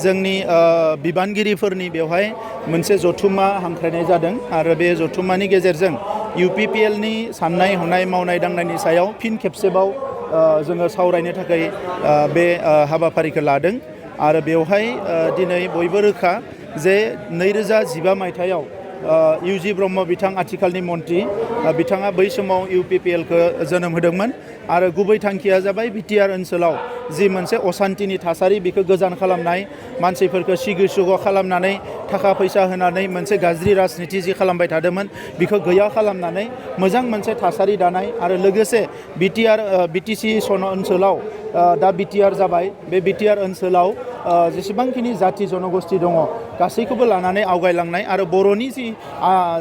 जोंनि बिबानगिरिफोरनि बेवहाय मोनसे जथुम्मा हांख्रायनाय जादों आरो बे जथुम्मानि गेजेरजों UPPLनि साननाय हनाय मावनाय दांनायनि सायाव फिन खेबसेबाव जोङो सावरायनो थाखाय बे हाबाफारिखौ लादों आरो बेवहाय दिनै बयबो रोखा जे 2015 मायथाइयाव UG ब्रह्म बिथां आथिखालनि मन्त्रि बिथाङा बै समाव UPPLखौ जोनोम होदोंमोन आरो गुबै थांखिया जाबाय बिटिआर ओनसोलाव जि मोनसे असान्तिनि थासारि बेखौ गोजान खालामनाय मानसिफोरखौ सिगि सुग' खालामनानै थाखा फैसा होनानै मोनसे गाज्रि राजनिति जि खालामबाय थादोंमोन बेखौ गैया खालामनानै मोजां मोनसे थासारि दानाय आरो लोगोसे BTC ओनसोलाव दा बिटिआर जाबाय बे बिटिआर ओनसोलाव जेसेबांखिनि जाथि जनगोष्ठी दङ गासैखौबो लानानै आवगायलांनाय आरो बर'नि जि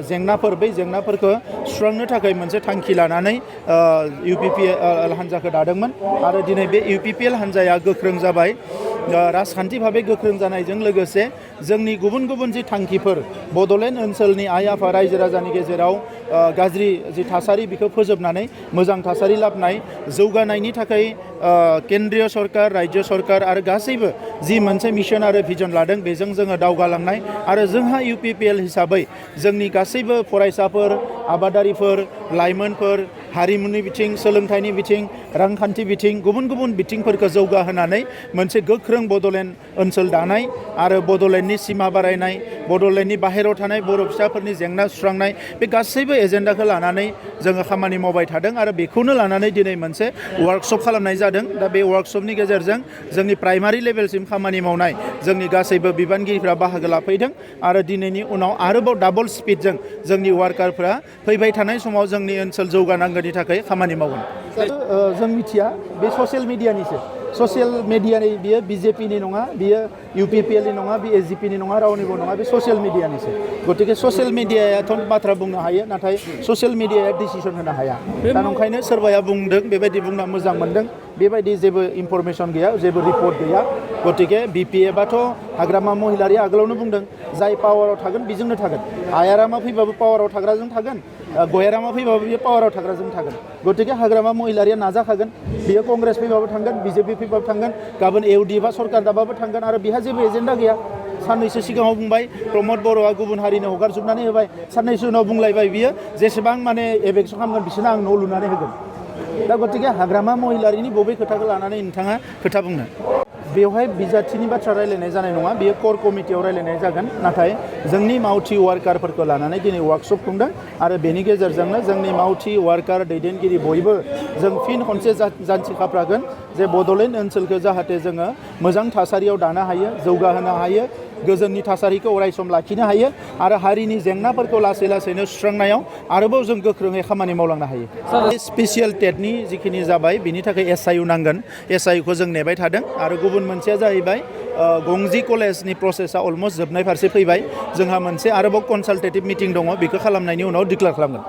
जेंनाफोर बै जेंनाफोरखौ सुस्रांनो थाखाय मोनसे थांखि लानानै UPPL हान्जाखौ दादोंमोन आरो दिनै बे UPPL हान्जाया गोख्रों जाबाय राजखान्थि भाबै गोख्रों जानायजों लोगोसे जोंनि गुबुन गुबुन जि थांखिफोर बड'लेण्ड ओनसोलनि आइ आफा रायजो राजानि गेजेराव गाज्रि जि थासारि बेखौ फोजोबनानै मोजां थासारि लाबोनाय जौगानायनि थाखाय केन्द्रीय सरकार राज्य सरकार आरो गासैबो जि मोनसे मिशन आरो भिजन लादों बेजों जोङो दावगालांनाय आरो जोंहा UPPL हिसाबै जोंनि गासैबो फरायसाफोर आबादारिफोर लाइमोनफोर हारिमुनि बिथिं सोलोंथाइनि बिथिं रांखान्थि बिथिं गुबुन गुबुन बिथिंफोरखौ जौगाहोनानै मोनसे गोख्रों बड'लेण्ड ओनसोल दानाय आरो बड'लेण्डनि सिमा बारायनाय बड'लेण्डनि बाहेरायाव थानाय बर' फिसाफोरनि जेंना सुस्रांनाय बे गासैबो एजेन्डाखौ लानानै जोङो खामानि मावबाय थादों आरो बेखौनो लानानै दिनै मोनसे वार्कशप खालामनाय जादों दा बे वार्कशपनि गेजेरजों जोंनि प्राइमारि लेभेलसिम खामानि मावनाय जोंनि गासैबो बिबानगिरिफ्रा बाहागो लाफैदों आरो दिनैनि उनाव आरोबाव डाबल स्पिडजों जोंनि वार्कारफ्रा फैबाय थानाय समाव जोंनि ओनसोल जौगानांगौनि थाखाय खामानि मावगोन जों मिथिया बे ससियेल मिडियानिसो ससियेल मिडियानि बियो BJPनि नङा बियो UPPLनि नङा बे SGPनि नङा रावनिबो नङा बे ससियेल मिडियानिसो गतिके ससियेल मिडियायाथ' बाथ्रा बुंनो हायो नाथाय ससियेल मिडियाया डिसिसन होनो हाया दा ओंखायनो सोरबाया बुंदों बेबायदि बुंना मोजां मोनदों बेबायदि जेबो इनफरमेसन गैया जेबो रिपर्ट गैया गतिके BPFआथ' हाग्रामा महिलारिया आगोलावनो बुंदों जाय पावाराव थागोन बेजोंनो थागोन आयारामा फैबाबो पावाराव थाग्राजों थागोन गयारामा फैबाबो बियो पावाराव थाग्राजों थागोन गतिके हाग्रामा महिलारिया नाजाखागोन बियो कंग्रेस फैबाबो थांगोन BJP फैबाबो थांगोन गाबोन एवडिएफआ सरकार दाबाबो थांगोन आरो बिहा जेबो एजेन्डा गैया साननैसो सिगाङाव बुंबाय प्रमद बर'आ गुबुन हारिनो हगारजोबनानै होबाय साननैसो उनाव बुंलायबाय बियो जेसेबां माने एभेक्सन खालामगोन बिसोरनो आं न' लुनानै होगोन दा गतिके हाग्रामा महिलारिनि बबे खोथाखौ लानानै नोंथाङा खोथा बुंनो बेवहाय बिजाथिनि बाथ्रा रायलायनाय जानाय नङा बेयो कोर कमिटियाव रायलायनाय जागोन नाथाय जोंनि मावथि वार्कारफोरखौ लानानै दिनै वार्कशप खुंदों आरो बेनि गेजेरजोंनो जोंनि मावथि वार्कार दैदेनगिरि बयबो जों फिन खनसे जान्थि खाफ्रागोन जे बड'लेण्ड ओनसोलखौ जाहाथे जोङो मोजां थासारियाव दानो हायो जौगाहोनो हायो गोजोननि थासारिखौ अरायसम लाखिनो हायो आरो हारिनि जेंनाफोरखौ लासै लासैनो सुस्रांनायाव आरोबाव जों गोख्रोङै खामानि मावलांनो हायो स्पेसियेल टेटनि जिखिनि जाबाय बिनि थाखाय SIU नांगोन SIUखौ जों नेबाय थादों आरो गुबुन मोनसेया जाहैबाय गंजी कलेजनि प्रसेसा अलमस्ट जोबनाय फारसे फैबाय जोंहा मोनसे आरोबाव कनसालटेटिभ मिटिं दङ बेखौ खालामनायनि उनाव डिक्लेयार खालामगोन